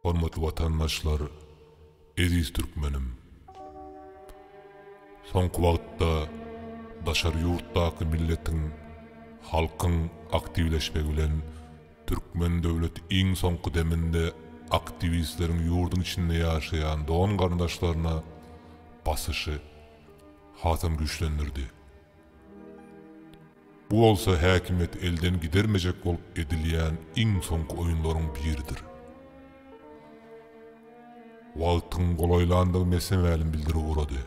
Hormatly watandaşlar, eziz türkmenim! Soňky wagtda daşary ýurtdaky milletiň, halkyň aktiwleşmegi bilen türkmen döwleti iň soňky deminde aktiwistleriň ýurduň içinde ýaşaýan dogan-garyndaşlaryna basyşy hasam güýçlendirdi. Bu bolsa häkimiýeti elden gidermejek bolup edilýän iň soňky oýunlaryň biridir. Wagtyň golaýlandygy mese-mälim bildirip ugrady.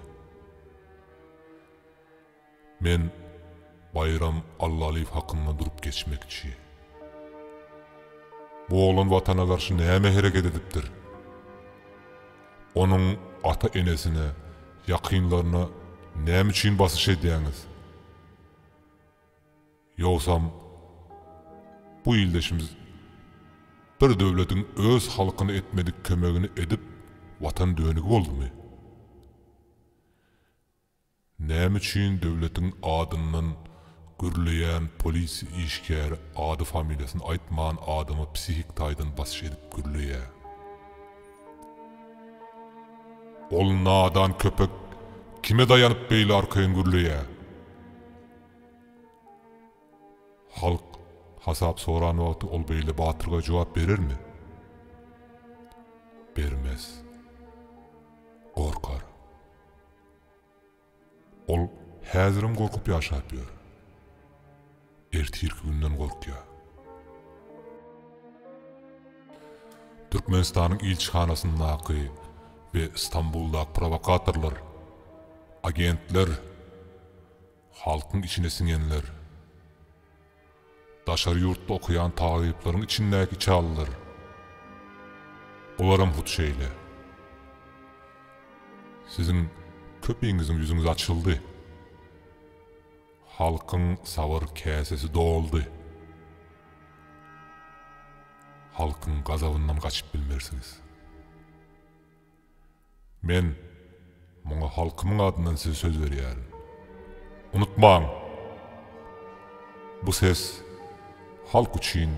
Men Baýram Allalyýew hakynda durup geçmekçi. Bu oglan Watana garşy näme hereket edipdir? Onuň ata-enesine, ýakynlaryna näme üçin basyş edýäňiz? Ýogsam, bu ildeşimiz bir döwletiň öz halkyna etmedik kömegini edip watan dönügi boldumy? Näme üçin döwletiň adyndan gürleýän polisiýa işgäri ady familiýasyny aýtman adama psihik taýdan basyş edip gürleýä? Ol nadan köpek kime daýanyp beýle arkaýyn gürleýä? Halk hasap soran wagty ol beýle batyrgaý jogap berermi? Bermez. Gorkar. Ol häzirem gorkup ýaşap ýör. Ertirki günden gorkýar. Türkmenistanyň ilçihanasyndaky we Stambuldaky prowokatorlar, agentler, halkyň içine siňenler, Daşary ýurtda okaýan talyplaryň içindäki içalylar. Olaram hut şeýle. Siziň köpiňiziň ýüzüňiz açyldy. Halkyň sabyr käsesi doldy. Halkyň gazabyndan gaçyp bilmersiňiz. Men muňa halkymyň adyndan size söz berýärin. Unutmaň! Bu ses halk üçin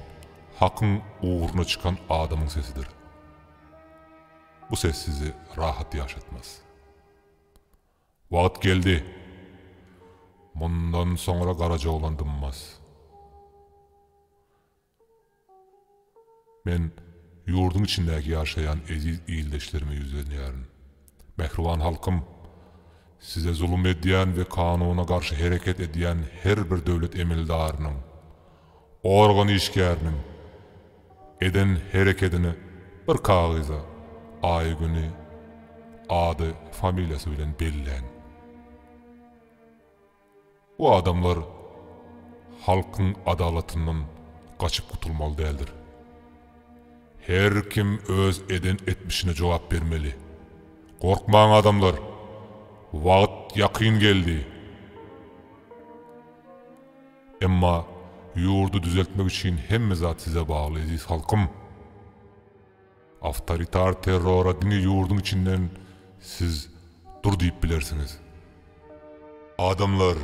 hakyň ugruna çykan adamyň sesidir. Bu ses sizi rahat ýaşatmaz. Wagt geldi. Mundan soňra Garajaoglan dymmaz. Men ýurduň içindäki ýaşaýan eziz ildeşlerime ýüzlenýärin. Mähriban halkym! Size zulum edýän we kanuna garşy hereket edýän her bir döwlet emeldarynyň, organ işgäriniň eden herekedini bir kagyza aýy-güni, ady, familiýasy bilen belläň. Bu adamlar halkyň adalatyndan gaçyp gutulmaly däldir. Her kim öz eden etmişine jogap bermeli. Gorkmaň adamlar! Wagt ýakyn geldi. Emma ýurdy düzeltmek üçin hemme zat size bagly eziz halkym! Awtoritar terrora diňe ýurduň içinden siz dur diýip bilersiňiz. Adamlar!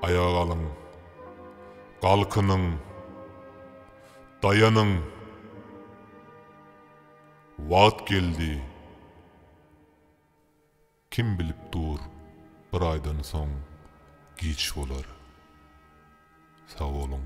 Aýaga galyň! Galkynyň! Daýanyň! Wagt geldi! Kim bilip dur, bir aýdan soň giç bolar. Sag boluň!